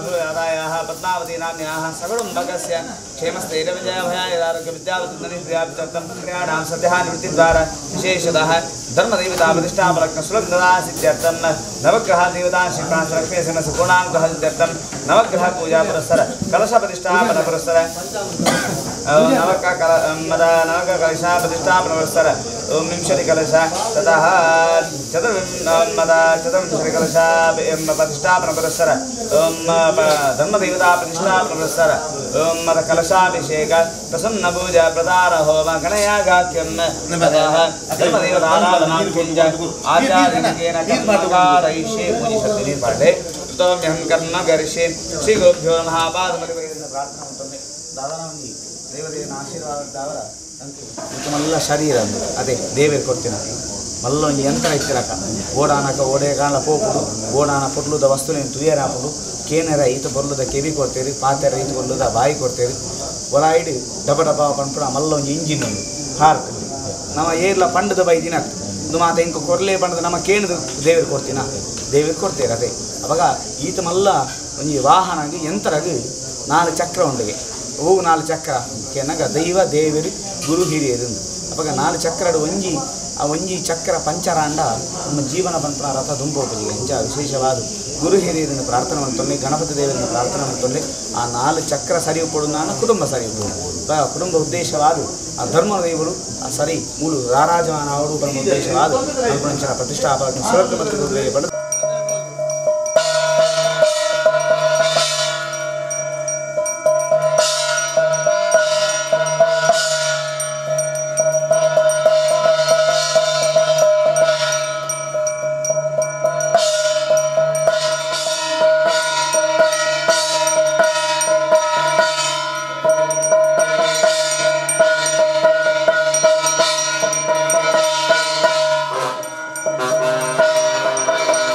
आदायाः पद्मावती नाम्न्याः सकुटुम्बकस्य क्षेमस्थैर्यविजयभयाय विद्यावतनिप्रियार्थं क्रियाणां सद्यः निवृत्तिद्वारा विशेषतः धर्मदेवता प्रतिष्ठापलग्न सुलग्नदासित्यर्थं नवग्रह देवता श्रीप्राण सुगुणानुग्रह सिद्ध्यर्थं नवग्रह पूजा पुरस्सर कलश प्रतिष्ठापन पुरस्सर नवक कलश प्रतिष्ठापन पुरस्सर विंशति कलश ततः चतुर्विंशति कलश प्रतिष्ठापन पुरस्सर धर्मदेवता प्रतिष्ठापन पुरस्सर मद कलशाभिषेक प्रसन्न पूजा प्रदार होम गणयागाख्यं धर्मदेवताराधनाख्यं च आचार्येण कर्मकारयिष्ये पूजिष्यते निर्पाठे तोम्यहं कर्म करिष्ये श्री गुरुभ्यो नमः. ಪಾದಮಲಿಗೆ ಪ್ರಾರ್ಥನೆ ಉಂಟು ದಾದಾನ ಒಂಜಿ ದೇವದೇವನ ಆಶೀರ್ವಾದ ಮಲ್ಲ ಶರೀರ ಅದೇ ದೇವೇರು ಕೊಡ್ತೀನ ಮಲ್ಲ ಒಂಜಿ ಯಂತ್ರ ಇತ್ತಿರಕ ಓಡಾನಕ ಓಡೆ ಕಾಲ ಪೋಪುಡು ಓಡಾನ ಪೊರ್ಲುದ ವಸ್ತುನೇನು ತುಯರಾಪುಡು ಕೇನೆರ ಈತ ಬೊರ್ಲುದ ಕೆವಿ ಕೊಡ್ತೇರಿ ಪಾತೆರ ಈತ ಬೊರ್ಲುದ ಬಾಯಿ ಕೊಡ್ತೇರಿ ಒರಾಯಿಡು ಡಬ ಡಬ ಪನ್ಪುನ ಮಲ್ಲ ಒಂಜಿ ಇಂಜಿನ್ ಉಂಡು ಹಾರ್ಕ್ ನಮ್ಮ ಏರ್ಲ ಪಂಡದ ಬೈ ದಿನ ಇದು ಮಾತ ಇಂಕ ಕೊರ್ಲೆ ಪಂಡದ ನಮ್ಮ ಕೇಣದ ದೇವರು ಕೊಡ್ತೀನ ದೇವರು ಕೊಡ್ತೇರಿ ಅದೇ. ಅವಾಗ ಈತ ಮಲ್ಲ ಒಂಜಿ ವಾಹನಗೆ ಯಂತ್ರಗೆ ನಾಲ್ಕು ಚಕ್ರ ಉಂಡಿಗೆ ಅವು ನಾಲ್ಕು ಚಕ್ರ ಕೇನಾಗ ದೈವ ದೇವರು ಗುರು ಹಿರಿಯರು. ಅವಾಗ ನಾಲ್ಕು ಚಕ್ರಡು ಒಂಜಿ ಆ ಒಂಜಿ ಚಕ್ರ ಪಂಚರಾಂಡ ನಮ್ಮ ಜೀವನ ಪಂಪನ ರಥ ದುಂಬೋಪುಜಿಗೆ ಅಂಚ ವಿಶೇಷವಾದ ಗುರು ಹಿರಿಯರನ್ನು ಪ್ರಾರ್ಥನೆ ಮಾಡ್ತೊಂಡೆ ಗಣಪತಿ ದೇವರನ್ನು ಪ್ರಾರ್ಥನೆ ಮಾಡ್ತೊಂಡೆ ಆ ನಾಲ್ಕು ಚಕ್ರ ಸರಿ ನಾನು ಕುಟುಂಬ ಸರಿ ಕುಟುಂಬ ಉದ್ದೇಶವಾದ ಆ ಧರ್ಮ ದೇವರು ಆ ಸರಿ ಮೂಲು ರಾರಾಜಮಾನ ಅವರು ಪರಮ ಉದ್ದೇಶವಾದ ಪ್ರತಿಷ್ಠಾಪಕ ಸುರಕ್ಷ ಮತ್ತು Thank you.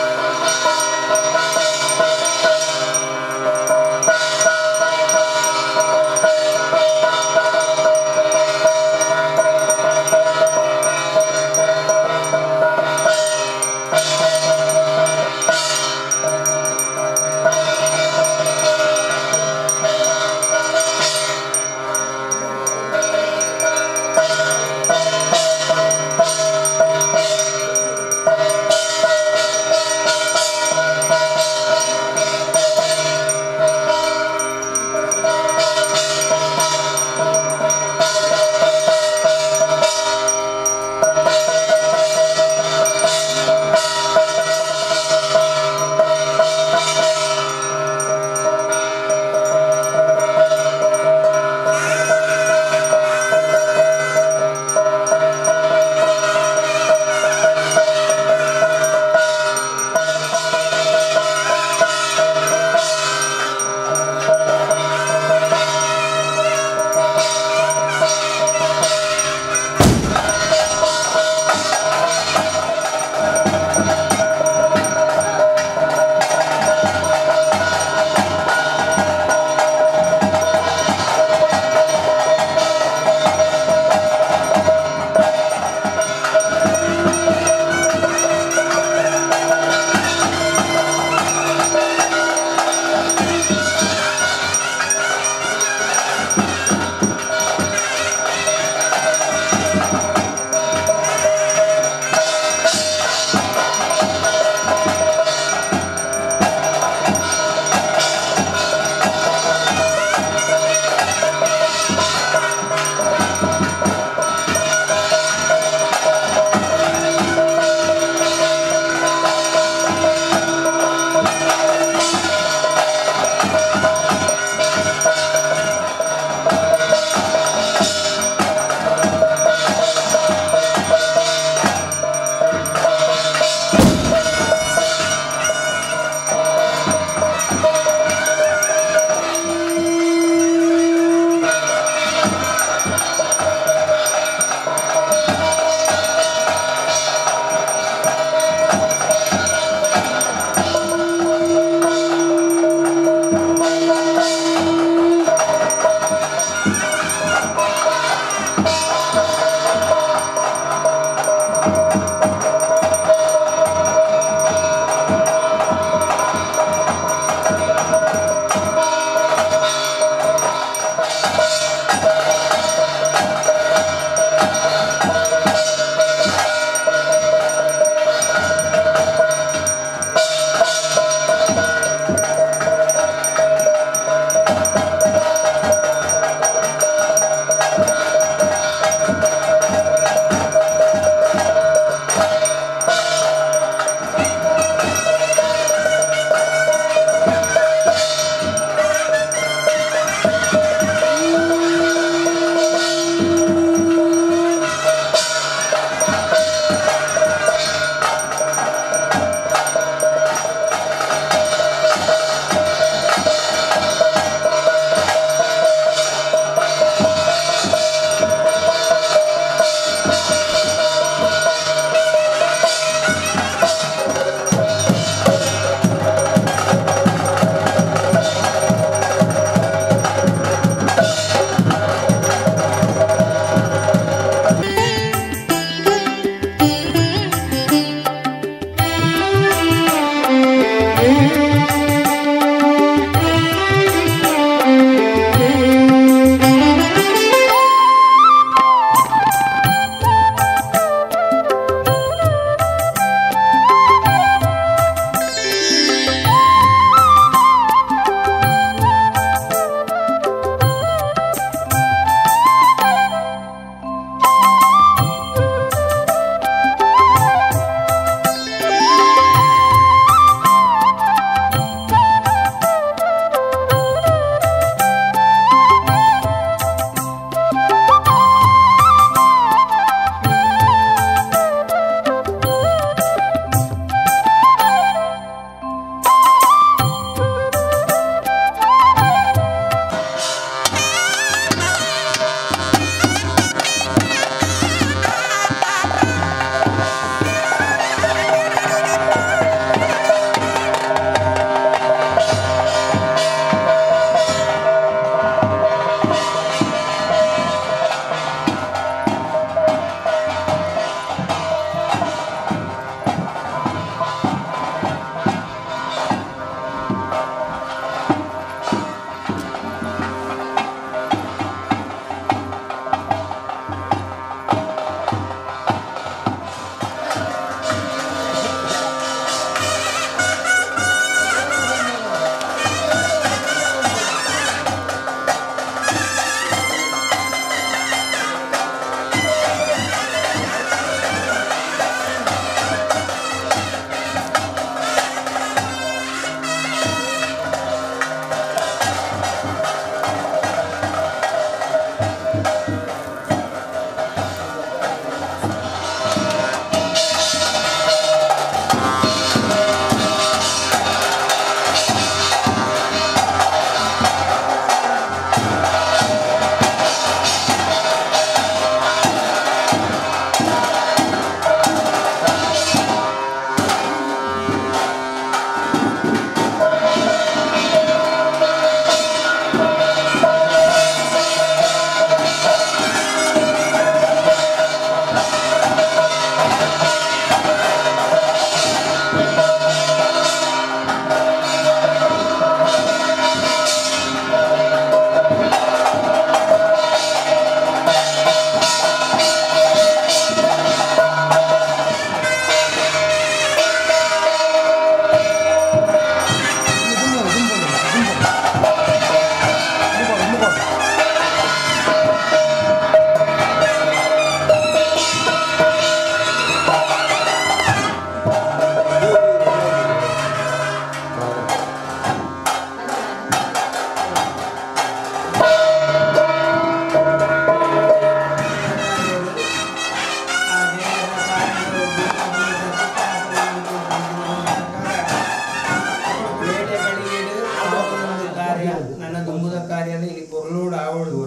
ಕಾರ್ಯ ನನ್ನ ದುಂಬುದ ಕಾರ್ಯ ಇಲ್ಲಿ ಪೊರ್ಲೋಡು ಆವಡು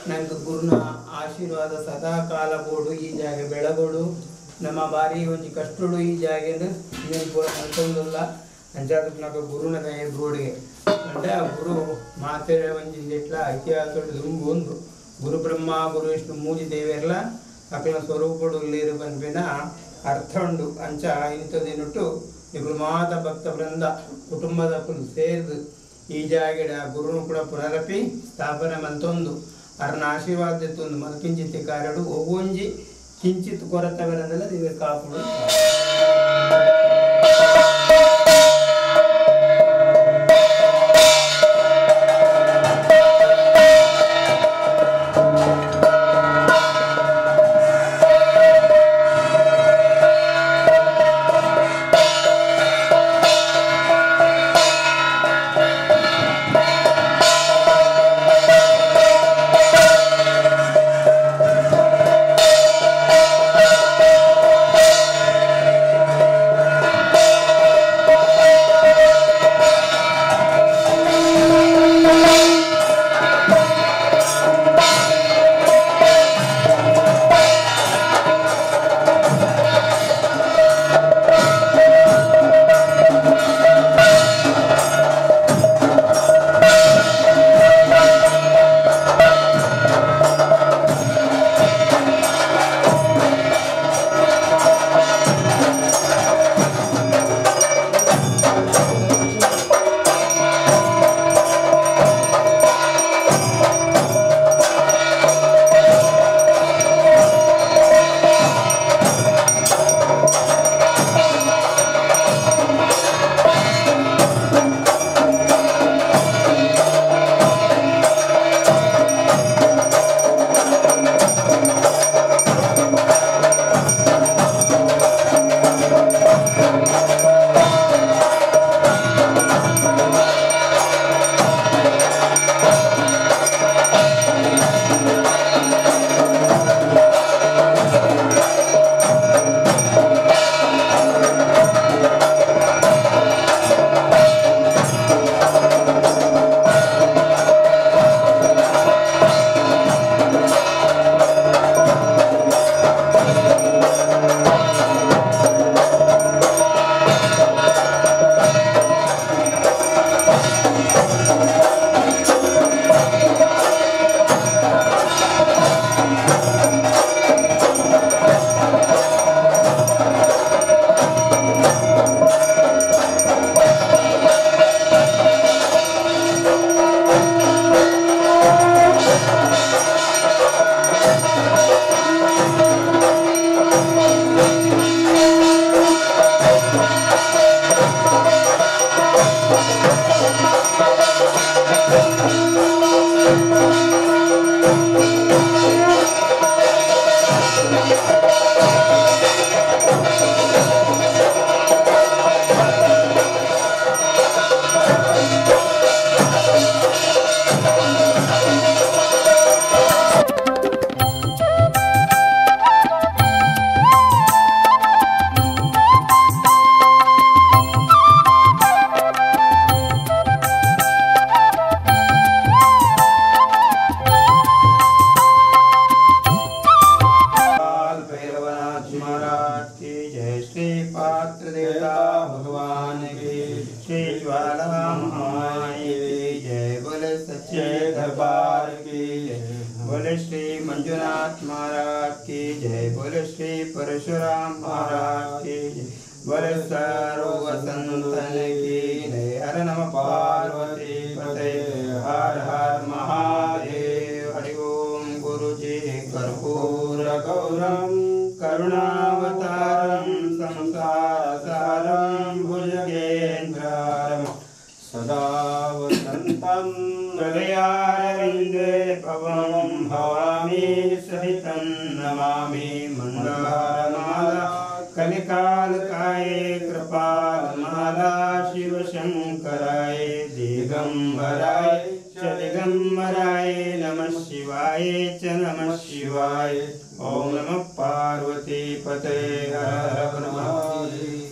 ನಂಗೆ ಗುರುನ ಆಶೀರ್ವಾದ ಸದಾ ಕಾಲ ಬೋಡು ಈ ಜಾಗ ಬೆಳಗೋಡು ನಮ್ಮ ಬಾರಿ ಒಂಜಿ ಕಷ್ಟಡು ಈ ಜಾಗೆನ ಪೂರ ಮಲ್ತೊಂದುಲ್ಲ ಅಂಚಾದ ಗುರುನ ದಯ ಬೋಡಿಗೆ అంటే ಆ ಗುರು ಮಾತೆ ಒಂಜಿ ಎಟ್ಲ ಇತಿಹಾಸ ದುಂಬು ಒಂದು ಗುರು ಬ್ರಹ್ಮ ಗುರು ವಿಷ್ಣು ಮೂಜಿ ದೇವೆರ್ಲ ಅಕಲ ಸ್ವರೂಪಡು ಲೇರು ಪನ್ಪಿನ ಅರ್ಥ ಉಂಡು ಅಂಚ ಇಂಥದಿನುಟ್ಟು ನಿಕುಲು ಮಾತ ಭಕ್ತ ವೃಂದ ಕುಟುಂಬದಕುಲು ಸೇರ್ದು ಈ ಜಾಗೆಡ ಗುರುನು ಕೂಡ ಪುನರಪಿ ಸ್ಥಾಪನೆ ಮಲ್ತೊಂದು ಅರ್ನ ಆಶೀರ್ವಾದ ಎತ್ತೊಂದು ಮಲ್ಕಿಂಚಿತ್ತಿ ಕಾರ್ಯಡು ಒವ್ವೊಂಜಿ ಕಿಂಚಿತ್ ಕೊರತೆ ಬರಂದಲ್ಲ ದಿವ್ಯ ಕಾಪುಡು.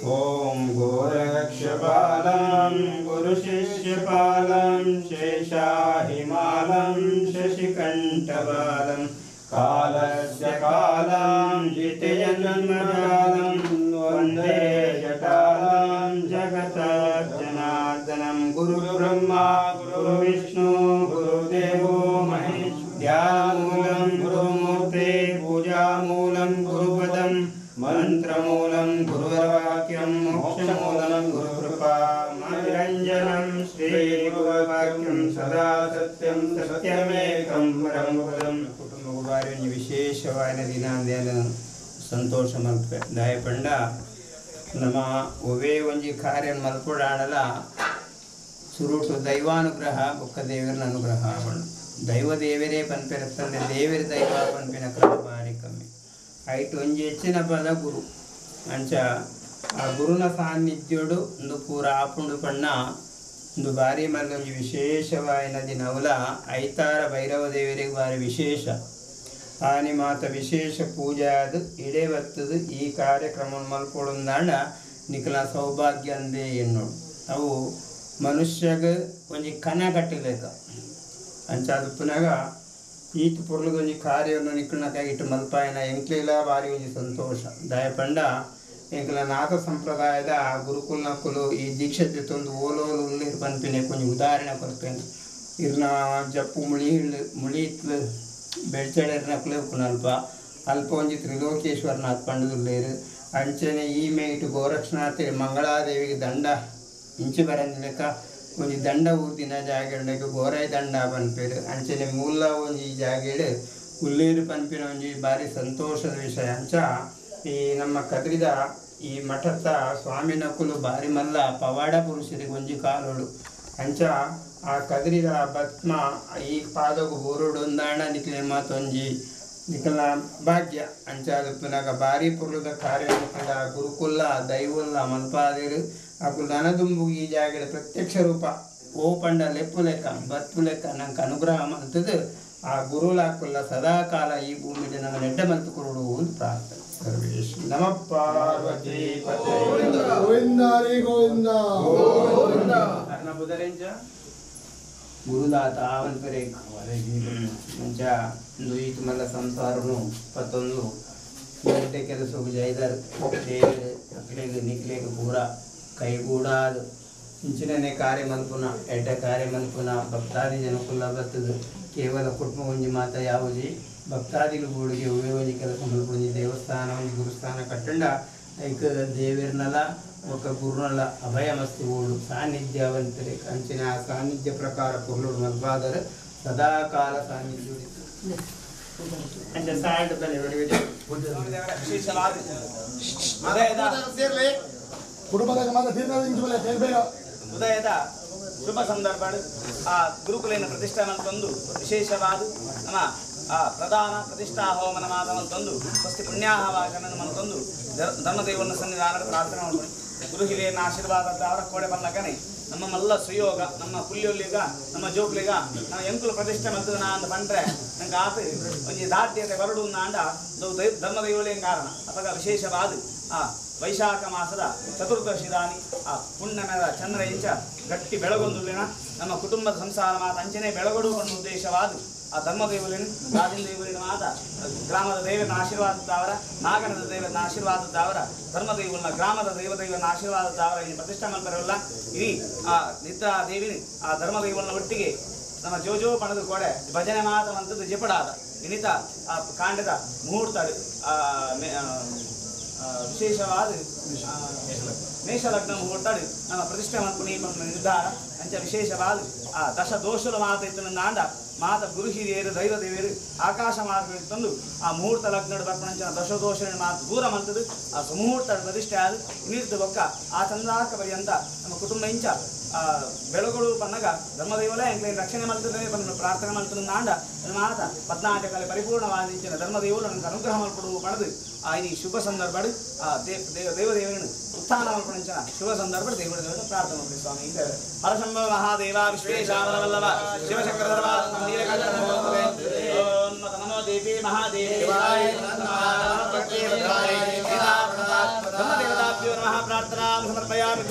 ओम गोरक्षपालं गुरुशिष्य ಶಿಶುಪಾಲಂ ಶೇಷಾಹಿಮಾಲಂ ಶಶಿಕಂಠಬಾಲಂ ಕಾಲಸ್ಯ ಕಾಲಂ ಜಿತಯನ್ಮಜಾಲಂ ವಂದೇ ಜಟಾಲಂ ಜಗತಜನಾರ್ದನಂ. ಗುರು ಬ್ರಹ್ಮ ಗುರು ವಿಷ್ಣು ಗುರುದೇವೋ ಮಹೇಶ್. ಧ್ಯಾನಮೂಲಂ ಗುರುಮೂರ್ತೆ ಪೂಜಾಮೂಲಂ ಗುರುಪದಂ ಮಂತ್ರಮೂಲಂ ಗುರುವಾಕ್ಯಂ ಮೋಕ್ಷಮೂಲಂ ಗುರುಕೃಪಾ ನಿರಂಜನಂ ಶ್ರೀ ಗುರುವಾಕ್ಯಂ ಸದಾ ಸತ್ಯಂ ಸತ್ಯಮೇಕಂ ಪರಂ ಪದಂ. ಕುಟುಂಬ ಬಾರಿ ಒಂಜಿ ವಿಶೇಷವಾಯಿನ ದಿನ ಅಂದೇನು ಸಂತೋಷ ಮಲ್ಪೆ ದಾಯಪಂಡ ನಮ್ಮ ಒವೇ ಒಂಜಿ ಕಾರ್ಯ ಮಲ್ಪೊಡಾಣಲ ಸುರುಟು ದೈವಾನುಗ್ರಹ ಬೊಕ್ಕ ದೇವರನ ಅನುಗ್ರಹ ಆವಣ. ದೈವ ದೇವರೇ ಪನ್ಪೆರತ್ತಂದೆ ದೇವರ ದೈವ ಪನ್ಪಿನ ಕ್ರಮ ಬಾರಿ ಕಮ್ಮಿ. ಐಟ್ ಒಂಜಿ ಹೆಚ್ಚಿನ ಪದ ಗುರು ಅಂಚ ಆ ಗುರುನ ಸಾನ್ನಿಧ್ಯೋಡು ಒಂದು ಪೂರ ಆಪುಂಡು ಪಣ್ಣ ಒಂದು ಬಾರಿ ಮಲ್ಲೊಂಜಿ ವಿಶೇಷವಾಯಿನ ದಿನವುಲ ಐತಾರ ಭೈರವ ದೇವರಿಗೆ ಬಾರಿ ವಿಶೇಷ ಆನಿ ಮಾತ ವಿಶೇಷ ಪೂಜೆ ಅದು ಇಡೇ ಬತ್ತದು. ಈ ಕಾರ್ಯಕ್ರಮ ಮಲ್ಪೊಡುಂದಾಂಡ ನಿಕಲ ಸೌಭಾಗ್ಯ ಅಂದೇ ಎನ್ನೋಡು. ಅವು ಮನುಷ್ಯಗ ಒಂಜಿ ಕನ ಕಟ್ಟಲೇಕ ಅಂಚ ಅದು ಪುನಗ ಈತ ಪೊರ್ಲುಗೊಂಜಿ ಕಾರ್ಯವನ್ನು ನಿಕ್ಕಳಕ ಇಟ್ಟು ಮಲ್ಪಾಯನ ಎಂಕ್ಲೆಲ ಬಾರಿ ಒಂಜಿ ಸಂತೋಷ. ದಯಪಂಡ ಎಂಕ್ಲ ನಾಥ ಸಂಪ್ರದಾಯದ ಗುರುಕುಲ್ನಕುಲು ಈ ದೀಕ್ಷೆ ತಂದು ಓಲೋಲು ಉಳ್ಳೀರು ಪನ್ಪಿನ ಕೊಂಚ ಉದಾಹರಣೆ ಕೊರ್ಪೇನು. ಇರ್ನ ಜಪ್ಪು ಮುಳಿ ಮುಳಿತ್ಲು ಬೆಳ್ಚಡೆರ್ನಕುಲೆ ಉಪ್ಪುನಲ್ಪ ಅಲ್ಪ ಒಂಜಿ ತ್ರಿಲೋಕೇಶ್ವರನಾಥ್ ಪಂಡದುಲ್ಲೇರು. ಅಂಚನೆ ಈ ಮೇಟು ಗೋರಕ್ಷನಾಥ್ ಮಂಗಳಾದೇವಿಗೆ ದಂಡ ಇಂಚಿ ಬರಂದಿಲೆಕ್ಕ ಒಂಜಿ ದಂಡ ಊರ್ದಿನ ಜಾಗೆಡ್ ಗೋರೈ ದಂಡ ಪನ್ಪೇರು. ಅಂಚನೆ ಮೂಲ ಒಂಜಿ ಜಾಗೆಡ್ ಉಲ್ಲೇರು ಪನ್ಪಿನ ಒಂಜಿ ಬಾರಿ ಸಂತೋಷದ ವಿಷಯ. ಅಂಚ ಈ ನಮ್ಮ ಕದ್ರಿದ ಈ ಮಠದ ಸ್ವಾಮಿನಕುಲು ಬಾರಿ ಮಲ್ಲ ಪವಾಡ ಪುರುಷರಿಗೆ ಒಂಜಿ ಕಾಲೋಡು. ಅಂಚ ಆ ಕದ್ರಿದ ಬತ್ಮ ಈ ಪಾದಗು ಬೋರುಡು ಒಂದಾಣ ನಿಕ್ಲೆ ಮಾತೊಂಜಿ ನಿಕಲ ಭಾಗ್ಯ. ಅಂಚ ಪುನಗ ಬಾರಿ ಪೊರ್ಲುದ ಕಾರ್ಯ ಗುರುಕುಲ್ಲ ದೈವಲ್ಲ ಮಲ್ಪಾದೇರು ಅಕುಲು ನನದುಂಬು ಈ ಜಾಗದ ಪ್ರತ್ಯಕ್ಷ ರೂಪ ಓ ಪಂಡ ಲೆಪ್ಪು ಲೆಕ್ಕ ಬತ್ತು ಲೆಕ್ಕ ನಂಗೆ ಅನುಗ್ರಹ ಮಲ್ತದು. ಆ ಗುರುಲಾಕುಲ್ಲ ಸದಾಕಾಲ ಈ ಭೂಮಿಗೆ ನಮ್ಮ ನೆಡ್ಡ ಮಲ್ತು ಕೊರಡು ಅಂತ ಪ್ರಾರ್ಥನೆ. ಸರ್ವೇಶ್ ನಮ ಪಾರ್ವತಿ ಪತೆ. ಗೋವಿಂದ ಹರಿ ಗೋವಿಂದ ಗೋವಿಂದ. ಅರ್ಣ ಬುಧರೆಂಚ ಗುರುದಾತ ಆವನ್ ಪೆರೆ ಮಂಚ ಈತ ಮಲ್ಲ ಸಂಸಾರನು ಪತ್ತೊಂದು ಗಂಟೆ ಕೆಲಸಕ್ಕೆ ಜೈದರ್ ದೇವರು ಅಕ್ಲೆಗ್ ನಿಕ್ಲೆಗ್ ಪೂರ ಕೈಗೂಡಾದು ಇಂಚಿನನೆ ಕಾರ್ಯ ಮಲ್ಪುನ ಎಡ್ಡ ಕಾರ್ಯ ಮಲ್ಪುನ ಭಕ್ತಾದಿ ಜನಕುಲ್ಲ ಬರ್ತದೆ. ಕೇವಲ ಕುಟುಂಬ ಒಂಜಿ ಮಾತ ಯಾವುಜಿ ಭಕ್ತಾದಿಲು ಬೂಡಿಗೆ ಒವೇ ಒಂಜಿ ಕೆಲಸ ಮಲ್ಪುಂಜಿ ದೇವಸ್ಥಾನ ಒಂಜಿ ಗುರುಸ್ಥಾನ ಕಟ್ಟಂಡ ಐಕ್ ದೇವರ್ನಲ ಒಕ್ಕ ಗುರುನಲ ಅಭಯ ಮಸ್ತು ಬೋಡು ಸಾನ್ನಿಧ್ಯ ಅಂಚಿನ ಆ ಸಾನ್ನಿಧ್ಯ ಪ್ರಕಾರ ಪೊರ್ಲುಡು ಮಲ್ಪಾದರೆ ಸದಾಕಾಲ ಸಾನ್ನಿಧ್ಯ. ಅಂಚ ಸಾಲ್ಟ್ ಬಲೆ ಉದಯದ ಶುಭ ಸಂದರ್ಭ ಆ ಗುರುಕುಲಿನ ಪ್ರತಿಷ್ಠಾನ ತಂದು ವಿಶೇಷವಾದ ನಮ್ಮ ಆ ಪ್ರಧಾನ ಪ್ರತಿಷ್ಠಾ ಹೋಮನ ಮಾತವನ್ನು ತಂದು ಸ್ವಸ್ತಿ ಪುಣ್ಯಾಹವಾಚನವನ್ನು ತಂದು ಧರ್ಮದೇವನ ಸನ್ನಿಧಾನದ ಪ್ರಾರ್ಥನೆ ಮಾಡ್ಕೊಂಡು ಗುರು ಹಿರಿಯನ ಆಶೀರ್ವಾದದ ಅವರ ಕೋಡೆ ಬಂದಾಗನೆ ನಮ್ಮ ಮಲ್ಲ ಸುಯೋಗ ನಮ್ಮ ಪುಲ್ಯೊಲ್ಲಿಗ ನಮ್ಮ ಜೋಕ್ಲಿಗ ನಮ್ಮ ಎಂಕುಲು ಪ್ರತಿಷ್ಠೆ ಮಲ್ತದ ನಾ ಅಂತ ಪಂಡ್ರೆ ನಂಗೆ ಆತ ಒಂಜಿ ದಾಟ್ಯತೆ ಬರಡು ಅಂಡ ಧರ್ಮದೈವಲೇ ಕಾರಣ. ಅಪಗ ವಿಶೇಷವಾದ ಆ ವೈಶಾಖ ಮಾಸದ ಚತುರ್ದಶಿದಾನಿ ಆ ಪುಣ್ಯಮದ ಚಂದ್ರ ಇಂಚ ಗಟ್ಟಿ ಬೆಳಗೊಂದುಲ್ಲಿನ ನಮ್ಮ ಕುಟುಂಬದ ಸಂಸಾರ ಮಾತ ಅಂಚನೆ ಬೆಳಗೊಡು ಅನ್ನೋ ಉದ್ದೇಶವಾದ ಆ ಧರ್ಮದೇವಲಿನ ರಾಜನ ದೇವಲಿನ ಮಾತ ಗ್ರಾಮದ ದೇವನ ಆಶೀರ್ವಾದದವರ ನಾಗನದ ದೇವನ ಆಶೀರ್ವಾದದವರ ಧರ್ಮದೇವನ ಗ್ರಾಮದ ದೇವದೈವನ ಆಶೀರ್ವಾದದವರ ಈ ಪ್ರತಿಷ್ಠಾ ಮಲ್ಪರವಲ್ಲ ಇಡೀ ಆ ನಿದ್ರಾ ದೇವಿನ ಆ ಧರ್ಮದೇವನ ಒಟ್ಟಿಗೆ ನಮ್ಮ ಜೋಜೋ ಪಣದ ಕೋಡೆ ಭಜನೆ ಮಾತವಂಥದ್ದು ಜಪಡಾದ ಇನಿತ ಆ ಕಾಂಡದ ಮುಹೂರ್ತ ವಿಶೇಷವಾದ ಮೇಷಲಗ್ನ ಮುಹೂರ್ತಾಡು ನಮ್ಮ ಪ್ರತಿಷ್ಠೆ ಮಲ್ಪುನಿ ನಿರ್ಧಾರ ಅಂಚ ವಿಶೇಷವಾದ ಆ ದಶ ದೋಷದ ಮಾತ ಇತ್ತು ನಾಂಡ ಮಾತ ಗುರು ಹಿರಿಯರು ದೈವ ದೇವಿಯರು ಆಕಾಶ ಮಾರ್ಗ ತಂದು ಆ ಮುಹೂರ್ತ ಲಗ್ನಡು ಬರ್ಪಣಂಚಿನ ದಶದೋಷ ಮಾತು ದೂರ ಮಂತದ್ದು ಆ ಸುಮುಹೂರ್ತ ಪ್ರತಿಷ್ಠೆ ಆದ ಇನ್ನಿರ್ದು ಬೊಕ್ಕ ಆ ಚಂದ್ರಾರ್ಕ ಪರ್ಯಂತ ನಮ್ಮ ಕುಟುಂಬ ಇಂಚ ಬೆಳಗಳು ಪನ್ನಗ ಧರ್ಮದೈವಲೇ ಎಂಕ್ಲೇನ್ ರಕ್ಷಣೆ ಮಲ್ತದೆ ಪನ್ನ ಪ್ರಾರ್ಥನೆ ಮಲ್ತದ ನಾಂಡ ಮಾತ ಪದ್ನಾಟಕಲೆ ಪರಿಪೂರ್ಣವಾದ ಇಂಚಿನ ಧರ್ಮದೈವಲು ನನಗೆ ಅನುಗ್ರಹ ಮಲ್ಪಡು ಪಡೆದು ಆ ಈ ಶುಭ ಸಂದರ್ಭಡು ಆ ದೇವದೇವರನ್ನು ಉತ್ಥಾನ ಮಲ್ಪಣಂಚಿನ ಶುಭ ಸಂದರ್ಭ ದೇವರ ದೇವರ ಪ್ರಾರ್ಥನೆ ಮಾಡಿ ಸ್ವಾಮಿ. ಹರಶಂಭ ಮಹಾದೇವ ವಿಶ್ವೇಶಾವರವಲ್ಲವ ಶಿವಶಂಕರ ನಮೋ ದೇವಿ ಮಹಾದೇವಿ ಧರ್ಮದೇವತಾಭ್ಯೋ ನಮಃ ಪ್ರಾರ್ಥನಾ ಸಮರ್ಪಯಾಮಿ.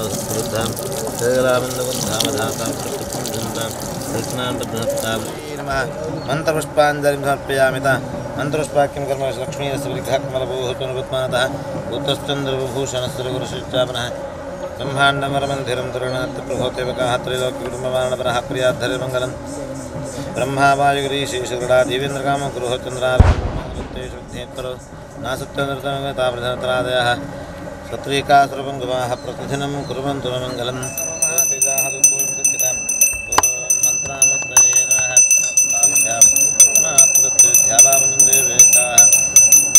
पादसुवृद्धां जगलामन्दबन्धामधातां सप्तसन्तां कृष्णां पद्महस्तां नमः मन्त्रपुष्पाञ्जलिं समर्पयामि ता मन्त्रपुष्पाख्यं कर्म लक्ष्मीरसपरिघात्मलभूतनुपत्मानतः भूतश्चन्द्रभूषणस्वरगुरुशिष्टापनः ब्रह्माण्डमरमन्दिरं तरुणात्प्रभोतेवकाः त्रैलोक्यकुटुम्बमारणपरः प्रियाद्धरिमङ्गलं ब्रह्मा वायुगिरीशेषगरुडा देवेन्द्रकामगृहचन्द्रातेषु नासत्यनृतनताप्रधनतरादयः सत्रीकासुरपङ्गवाः प्रतिदिनं कुर्वन्तु न मङ्गलं मन्त्रामत्तये नमः ध्याभावनन्देवेकाः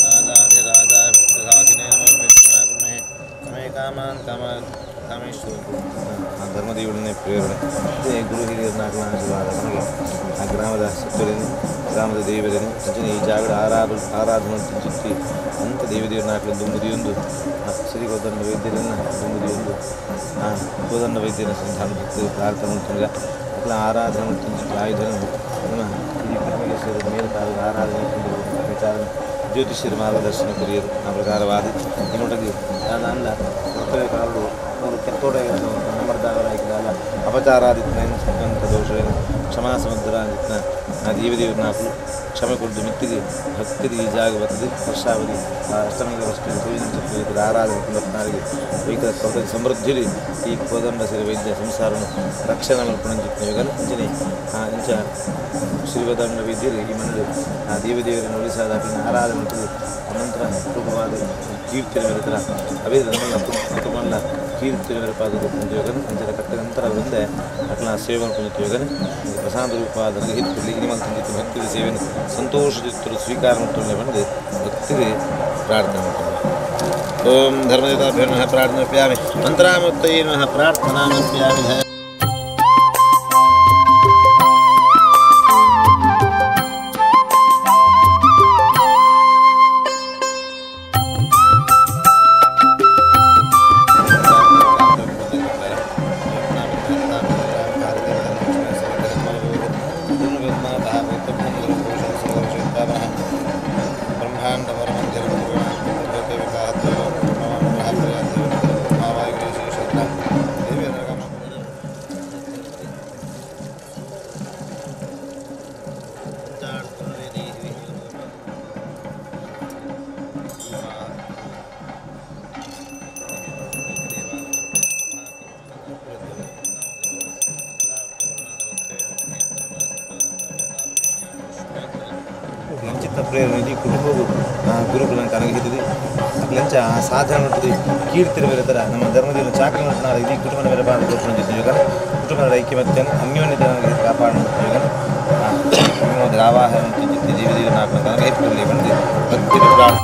राजाधिराजाय साखिने नमः कमे कामान् कामा ಕಾಮೇಶ್ವರ ಧರ್ಮದೇವರನ್ನೇ ಪ್ರೇರಣೆ ಮತ್ತು ಗುರು ಹಿರಿಯರನ್ನ ಆಶೀರ್ವಾದ ನಮಗೆ ಆ ಗ್ರಾಮದ ಸತ್ವರೇನು ಗ್ರಾಮದ ದೇವರೇನು ಅಂಚನೆ ಈ ಜಾಗದ ಆರಾಧನೆ ಚಿತ್ತಿ ಅಂತ ದೇವದೇವರನ್ನ ಹಾಕಲು ದುಂಬುದಿಯೊಂದು ಆ ಶ್ರೀ ಕೋದಂಡ ವೈದ್ಯರನ್ನು ದುಂಬುದಿಯೊಂದು ಆ ಕೋದಂಡ ವೈದ್ಯರ ಸಂಧಾನ ಭಕ್ತರು ಪ್ರಾರ್ಥನೆ ಮಾಡ್ತಾರೆ ಅಕ್ಲ ಆರಾಧನೆ ಮಾಡ್ತೀನಿ ಆಯುಧನ ನಮ್ಮ ಈ ಪರಮೇಶ್ವರ ಮೇಲೆ ಕಾಲದ ಆರಾಧನೆ ವಿಚಾರ ಜ್ಯೋತಿಷ್ಯರ ಮಾರ್ಗದರ್ಶನ ಕೊರಿಯರು ಆ ಪ್ರಕಾರವಾದ ಇನ್ನೊಟ್ಟಿಗೆ ಅಲ್ಲ ಕರ್ತವ್ಯ ಕಾರಡು ಅವರು ಕೆತ್ತೋಡ ನಮ್ಮರ್ದಾವರಾಗಿಲ್ಲ ಅಪಚಾರಾದಿತ್ನ ದೋಷವೇನು ಕ್ಷಮಾ ಸಮುದ್ರ ಅಂದಿತ್ನ ಆ ದೇವದೇವರನ್ನ ಹಾಕಲು ಕ್ಷಮೆ ಕೊಟ್ಟು ಮಿತ್ತಿಗೆ ಭಕ್ತರಿಗೆ ಈ ಜಾಗ ಬರ್ತದೆ ವರ್ಷಾವಧಿ ಆ ಅಷ್ಟಮಿಗೆ ವರ್ಷ ಸೂರ್ಯನ ಆರಾಧನೆ ವೈಕಲ ಸಮೃದ್ಧಿಲಿ ಈ ಕೋದಂಡ ಸಿರಿ ವೈದ್ಯ ಸಂಸಾರನು ರಕ್ಷಣೆ ಮಲ್ಪುಣಂಚಿತ್ನ ಯುಗನ ಅಂಚನೆ ಆ ಇಂಚ ಶ್ರೀವದಂಡ ವೈದ್ಯರು ಈ ಮನದು ಆ ದೇವದೇವರನ್ನು ಉಳಿಸಾದ ಆರಾಧನೆ ಮಾಡ್ತದೆ ಅನಂತರ ರೂಪವಾದ ಕೀರ್ತಿನ ಮೇರೆತರ ಅವೇ ನಮ್ಮಲ್ಲ ಕುಟುಂಬಲ್ಲ ಕೀರ್ತಿನ ಮೇರೆಪಾದ ಪುಂಜಯೋಗನ ಅಂಚನ ಕಟ್ಟ ನಂತರ ಬಂದೆ ಅಕ್ಲ ಸೇವೆ ಪುಂಜಯೋಗನ ಪ್ರಸಾದ ರೂಪವಾದ ಹಿತ್ತಲ್ಲಿ ಇನಿಮಲ್ ತಂದಿತ್ತು ಭಕ್ತಿಗೆ ಸೇವೆಯನ್ನು ಸಂತೋಷದಿತ್ತರು ಸ್ವೀಕಾರ ಮಾಡ್ತೊಳ್ಳೆ ಬಂದು ಭಕ್ತಿಗೆ ಪ್ರಾರ್ಥನೆ ಮಾಡ್ತಾರೆ. ಓಂ ಧರ್ಮದೇವತಾಭ್ಯೋ ನಮಃ ಪ್ರಾರ್ಥನೆ ಮಂತ್ರಾಮುತ್ತಯೇ ನಮಃ ಪ್ರಾರ್ಥನಾಮರ್ಪಯಾಮಿ. ಪ್ರೇರಣೆ ಇಡೀ ಕುಟುಂಬವು ಗುರುಕುಲನ್ನು ಕನಗಿಹಿತ್ತದೆ ಲಂಚ ಸಾಧನೆ ಮಾಡ್ತದೆ ಕೀರ್ತಿರ ಮೇರೆ ನಮ್ಮ ಧರ್ಮದೇವನ ಚಾಕರಿ ಮಾಡ್ತಾರೆ ಇಡೀ ಕುಟುಂಬದ ಮೇಲೆ ಬಾಧ ಯೋಗ ಕುಟುಂಬದ ಐಕ್ಯಮತ್ಯನ ಅನ್ಯೋನ್ಯತೆ ಕಾಪಾಡ ಯೋಗ ಆವಾಹ ಜೀವದೇವನ ಬಂದು ಭಕ್ತಿ ಪ್ರಾರ್ಥನೆ.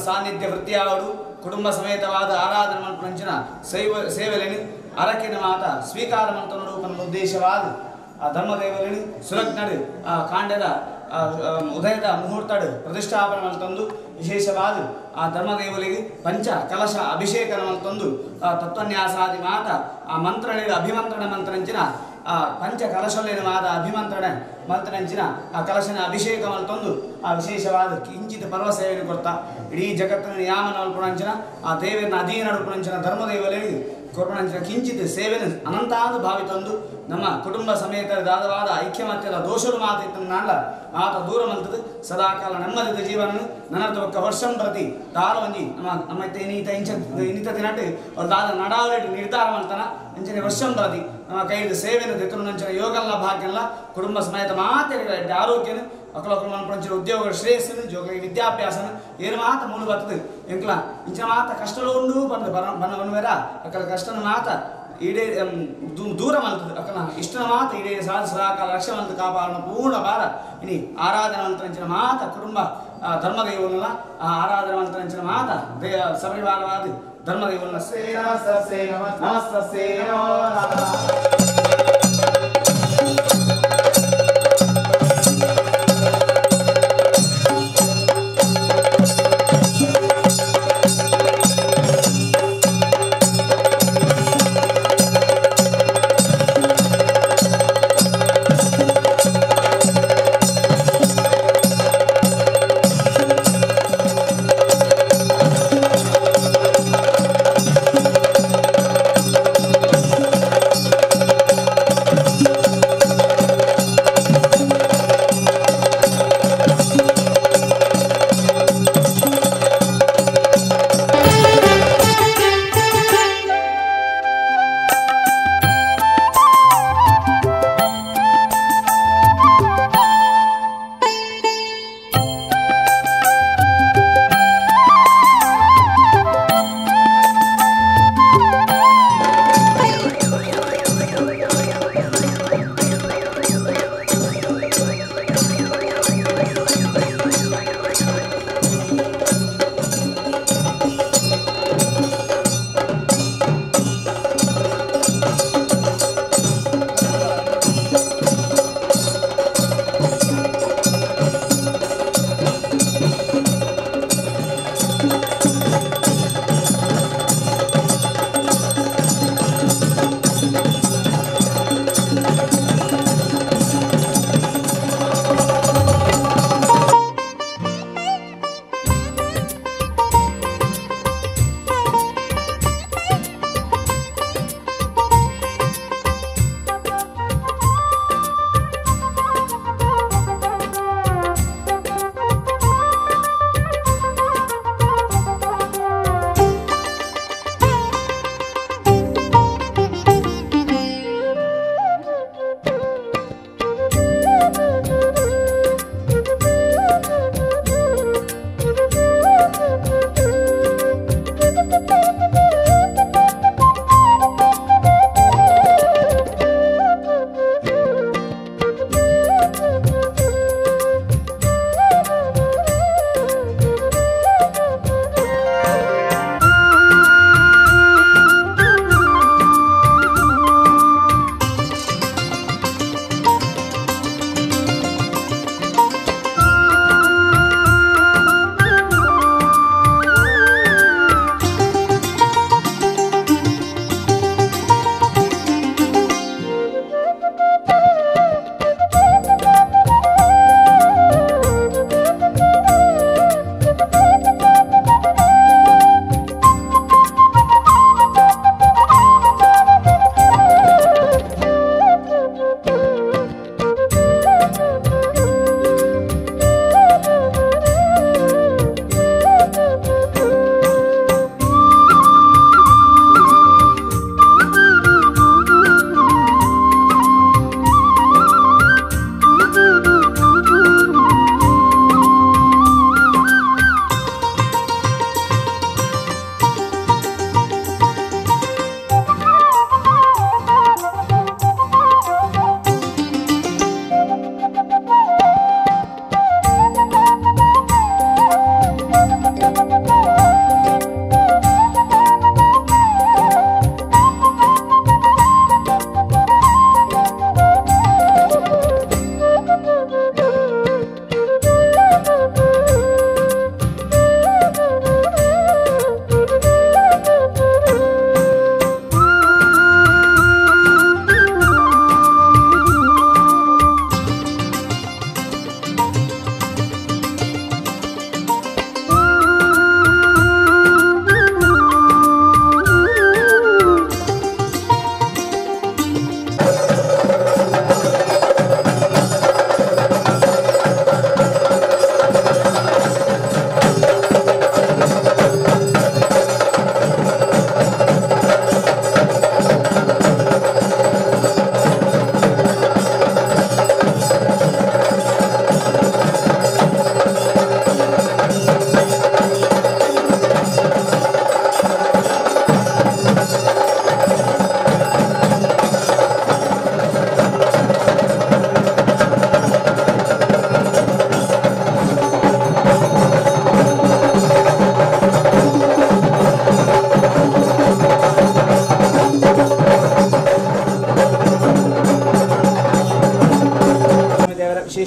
ಸಾನ್ನಿಧ್ಯ ವೃತ್ತಿಯಾವಡು ಕುಟುಂಬ ಸಮೇತವಾದ ಆರಾಧನೆ ಮಲ್ಪುನಂಚಿನ ಸೇವೆಲೆನು ಅರಕಿನ ಮಾತ ಸ್ವೀಕಾರ ಮಲ್ತೊನೊಡು ಪನ್ಪುನ ಉದ್ದೇಶವಾದ ಆ ಧರ್ಮದೇವಲೆನು ಸುರಗ್ನಡು ಆ ಕಾಂಡದ ಉದಯದ ಮುಹೂರ್ತಡು ಪ್ರತಿಷ್ಠಾಪನೆ ಮಲ್ತೊಂದು ವಿಶೇಷವಾದ ಆ ಧರ್ಮದೇವಲಿಗೆ ಪಂಚ ಕಲಶ ಅಭಿಷೇಕ ಮಲ್ತೊಂದು ಆ ತತ್ವನ್ಯಾಸಾದಿ ಮಾತ ಆ ಮಂತ್ರಣಿದ ಅಭಿಮಂತ್ರಣ ಮಂತ್ರಂಚಿನ ಆ ಪಂಚ ಕಲಶಲೇನ ಮಾತ ಅಭಿಮಂತ್ರಣ ಮಂತ್ರಂಚಿನ ಆ ಕಲಶನ ಅಭಿಷೇಕ ಮಲ್ತೊಂದು ಆ ವಿಶೇಷವಾದ ಕಿಂಚಿತ ಪರ್ವ ಸೇವೆಯನ್ನು ಕೊರ್ತಾ ಇಡೀ ಜಗತ್ತಿನ ನಿಯಾಮನ ಮಲ್ಪುನಂಚಿನ ಆ ದೇವರನ್ನ ಅಧೀನ ನಡುಪುನಂಚಿನ ಧರ್ಮದೇವಲಿಗೆ ಕೊರ್ಪಣಂಚಿನ ಕಿಂಚಿತ್ ಸೇವೆಯನ್ನು ಅನಂತಾಂದು ಭಾವಿತೊಂದು ನಮ್ಮ ಕುಟುಂಬ ಸಮೇತ ದಾದವಾದ ಐಕ್ಯಮತ್ಯದ ದೋಷರು ಮಾತು ನಾಂಡ ಆತ ದೂರ ಮಲ್ತದು ಸದಾಕಾಲ ನೆಮ್ಮದಿದ ಜೀವನ ನನರ್ಥ ಒಕ್ಕ ವರ್ಷಂ ಪ್ರತಿ ದಾಲ ಒಂಜಿ ನಮ್ಮ ನಮ್ಮ ಇನ್ನಿತ ಇಂಚ ಇನ್ನಿತ ತಿನಟ್ಟು ಅವ್ರು ದಾದ ನಡಾವಳಿ ನಿರ್ಧಾರ ಮಲ್ತನ ಅಂಚನೆ ವರ್ಷಂ ಪ್ರತಿ ನಮ್ಮ ಕೈದು ಸೇವೆಯನ್ನು ದೆತ್ತುನಂಚಿನ ಯೋಗಲ್ಲ ಭಾಗ್ಯಲ್ಲ ಕುಟುಂಬ ಸಮೇತ ಮಾತೆರ ಆರೋಗ್ಯನು ಅಕಲೊಕಲು ಮನ್ಪುನಂಚಿನ ಉದ್ಯೋಗ ಶ್ರೇಯಸ್ಸನು ಜೋಗ ವಿದ್ಯಾಭ್ಯಾಸನ ಏನು ಮಾತ ಮೂಲ ಬರ್ತದೆ ಎಂಕ್ಲ ಇಂಚಿನ ಮಾತ ಕಷ್ಟಲು ಉಂಡು ಬಂದು ಬನ್ನುವೆರ ಅಕಲ ಕಷ್ಟನ ಮಾತ ಈಡೇ ದೂರ ಮಲ್ತದೆ ಅಕಲ ಇಷ್ಟನ ಮಾತ ಈಡೇ ಸಾಧ ಸದಾಕಾಲ ರಕ್ಷೆ ಮಲ್ತು ಕಾಪಾಡನ ಪೂರ್ಣ ಭಾರ ಇನಿ ಆರಾಧನೆ ಮಂತ್ರಂಚಿನ ಮಾತ ಕುಟುಂಬ ಧರ್ಮದೈವಲ್ಲ ಆ ಆರಾಧನೆ ಮಂತ್ರಂಚಿನ ಮಾತ ಸಪರಿವಾರವಾದ ಧರ್ಮದೈವಲ್ಲ ಶ್ರೀ ನಮಸ್ತೆ ನಮಸ್ತೆ ನಮೋ ನಮಃ.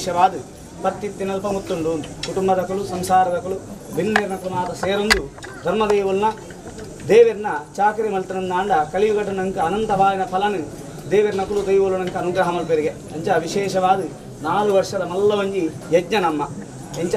ವಿಶೇಷವಾದ ಪತ್ತಿತ್ತಿನಲ್ಪ ಮುತ್ತುಂಡು ಕುಟುಂಬದಕಲು ಸಂಸಾರದಕಲು ಬಿನ್ನೇರ್ನಕಲು ಮಾತ ಸೇರೊಂದು ಧರ್ಮದೇವಲ್ನ ದೇವರ್ನ ಚಾಕರಿ ಮಲ್ತನಂದಾಂಡ ಕಲಿಯುಗಟ ನಂಕ ಅನಂತವಾದ ಫಲನ ದೇವರ್ನಕುಲು ದೈವಲು ನಂಕ ಅನುಗ್ರಹ ಮಲ್ಪೆರಿಗೆ ಅಂಚ ವಿಶೇಷವಾದ 4 ವರ್ಷದ ಮಲ್ಲವಂಜಿ ಯಜ್ಞ ನಮ್ಮ ಎಂಚ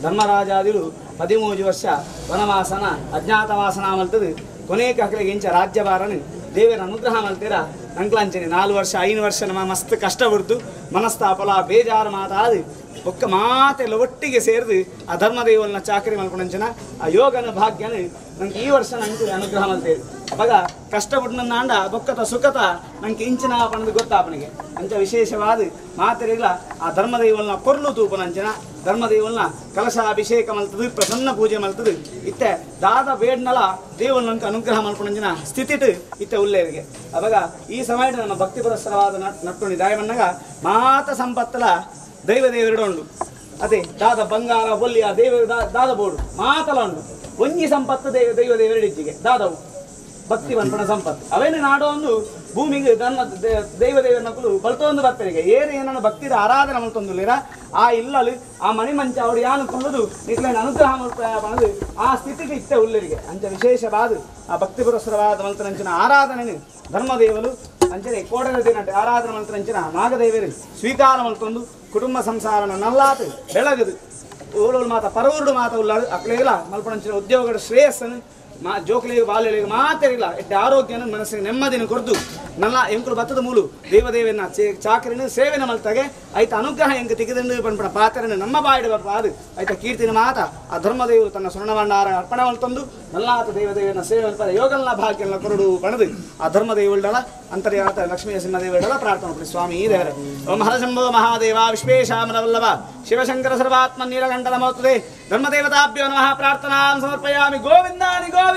ಧರ್ಮರಾಜಾದಿಲು 13 ವರ್ಷ ವನವಾಸನ ಅಜ್ಞಾತವಾಸನ ಮಲ್ತದು ಕೊನೆಗೆ ಅಕಲಿಗೆ ಎಂಚ ರಾಜ್ಯಭಾರನು ದೇವರ ಅನುಗ್ರಹ ಮಲ್ತೀರ ನಂಕ್ಲಾಂಚನೆ 4 ವರ್ಷ 5 ವರ್ಷ ನಮ್ಮ ಮಸ್ತ್ ಕಷ್ಟ ಬಿಡ್ತು ಮನಸ್ತಾಪಲ ಬೇಜಾರು ಮಾತಾದು ಒಕ್ಕ ಮಾತೆಲ್ಲ ಒಟ್ಟಿಗೆ ಸೇರಿದು ಆ ಧರ್ಮದೇವನ ಚಾಕರಿ ಮಲ್ಕೊಂಡಂಚನ ಆ ಯೋಗನ ಭಾಗ್ಯನ ನಂಗೆ ಈ ವರ್ಷ ನಂಗೆ ಅನುಗ್ರಹ ಮಲ್ತೇವೆ. ಅವಾಗ ಕಷ್ಟ ಬಿಟ್ಟು ಬೊಕ್ಕತ ಸುಖತ ನಂಗೆ ಇಂಚಿನ ಪಣದು ಗೊತ್ತಾಪನಿಗೆ ಅಂಚ ವಿಶೇಷವಾದ ಮಾತೆರಿಗಳ ಆ ಧರ್ಮದೈವಲ್ನ ಕೊರ್ಲು ತೂಪನಂಚನ ಧರ್ಮದೈವಲ್ನ ಕಲಶ ಅಭಿಷೇಕ ಮಲ್ತದು ಪ್ರಸನ್ನ ಪೂಜೆ ಮಲ್ತದು ಇತ್ತೆ ದಾದ ಬೇಡ್ನಲ ದೇವಲ್ನಂಕ ಅನುಗ್ರಹ ಮಲ್ಪನಂಚಿನ ಸ್ಥಿತಿಟ್ ಇತ್ತೆ ಉಲ್ಲೇರಿಗೆ. ಅವಾಗ ಈ ಸಮಯ ನಮ್ಮ ಭಕ್ತಿ ಪುರಸ್ಸರವಾದ ನಟ್ಟುಣಿ ದಾಯವನ್ನಾಗ ಮಾತ ಸಂಪತ್ತಲ ದೈವ ದೇವರುಡ ಉಂಡು ಅದೇ ದಾದ ಬಂಗಾರ ಬೊಲ್ಲಿಯ ದೇವ ದಾದ ಬೋಡು ಮಾತಲ ಉಂಡು ಒಂಜಿ ಸಂಪತ್ತು ದೈವ ದೈವ ದೇವರಿಡಿಜ್ಜಿಗೆ ದಾದವು ಭಕ್ತಿ ಬಂಪಣ ಸಂಪತ್ತು ಅವೇನು ನಾಡೋ ಒಂದು ಭೂಮಿಗೆ ಧರ್ಮ ದೈವ ದೇವರನಕುಲು ಬಲ್ತೊಂದು ಬರ್ತಾರೆ ಏರು ಏನನ್ನ ಭಕ್ತಿದ ಆರಾಧನೆ ಮಲ್ತೊಂದುಲ್ಲೇರ ಆ ಇಲ್ಲಲು ಆ ಮಣಿ ಮಂಚ ಅವರು ಯಾನು ಕುಲ್ಲದು ನಿಕ್ಲೇನ ಅನುಗ್ರಹ ಮಲ್ಪಣದು ಆ ಸ್ಥಿತಿಗೆ ಇತ್ತೆ ಉಲ್ಲರಿಗೆ ಅಂಚ ವಿಶೇಷವಾದ ಆ ಭಕ್ತಿ ಪುರಸ್ಸರವಾದ ಮಲ್ತನಂಚಿನ ಆರಾಧನೆ ಧರ್ಮದೇವರು ಅಂಚನೆ ಕೋಡಲ ದಿನಟ್ ಆರಾಧನೆ ಮಲ್ತನಂಚಿನ ನಾಗದೇವರು ಸ್ವೀಕಾರ ಮಲ್ತೊಂದು ಕುಟುಂಬ ಸಂಸಾರನ ನಲ್ಲಾತು ಬೆಳಗದು ಓಲೋಲು ಮಾತ ಪರವೂರುಡು ಮಾತ ಉಲ್ಲಾಡು ಅಕ್ಲೇಲ ಮಲ್ಪಣಂಚಿನ ಉದ್ಯೋಗದ ಶ್ರೇಯಸ್ಸನ್ನು ಮಾ ಜೋಕ್ಲಿಗೆ ಬಾಲ್ಯಗಳಿಗೆ ಮಾತೆರಿಲ್ಲ ಎಡ್ಡೆ ಆರೋಗ್ಯನ ಮನಸ್ಸಿಗೆ ನೆಮ್ಮದಿನ ಕೊರ್ದು ನಲ್ಲ ಎಂಕುಲು ಬತ್ತದ ಮೂಲು ದೇವದೇವನ ಚಾಕರಿನ ಸೇವೆನ ಮಲ್ತಾಗೆ ಐತ ಅನುಗ್ರಹ ಎಂಕ ತಿಗಿದಂಡು ಪನ್ಪಣ ಪಾತ್ರನ ನಮ್ಮ ಬಾಯಿಡು ಬರ್ಪಾದು ಐತ ಕೀರ್ತಿನ ಮಾತ ಆ ಧರ್ಮದೇವರು ತನ್ನ ಸ್ವರ್ಣಭಂಡಾರ ಅರ್ಪಣೆ ಮಲ್ತೊಂದು ನಲ್ಲಾತ ದೇವದೇವನ ಸೇವೆ ಮಲ್ಪದ ಯೋಗಲ್ನ ಭಾಗ್ಯನ ಕೊರಡು ಪಣದು ಆ ಧರ್ಮದೇವುಳಡ ಅಂತರ್ಯಾತ ಲಕ್ಷ್ಮೀ ನರಸಿಂಹದೇವಳ ಪ್ರಾರ್ಥನೆ ಸ್ವಾಮಿ ದೇವರೇ. ಓಂ ಹರಶಂಭೋ ಮಹಾದೇವ ವಿಶ್ವೇಶಾಮರವಲ್ಲಭ ಶಿವಶಂಕರ ಸರ್ವಾತ್ಮ ನೀಲಕಂಠ ನಮೋಸ್ತುತೆ ಧರ್ಮದೇವತಾಭ್ಯೋ ನಮಃ ಪ್ರಾರ್ಥನಾಂ ಸಮರ್ಪಯಾಮಿ. ಗೋವಿಂದಾನಿ ಗೋವಿಂದ.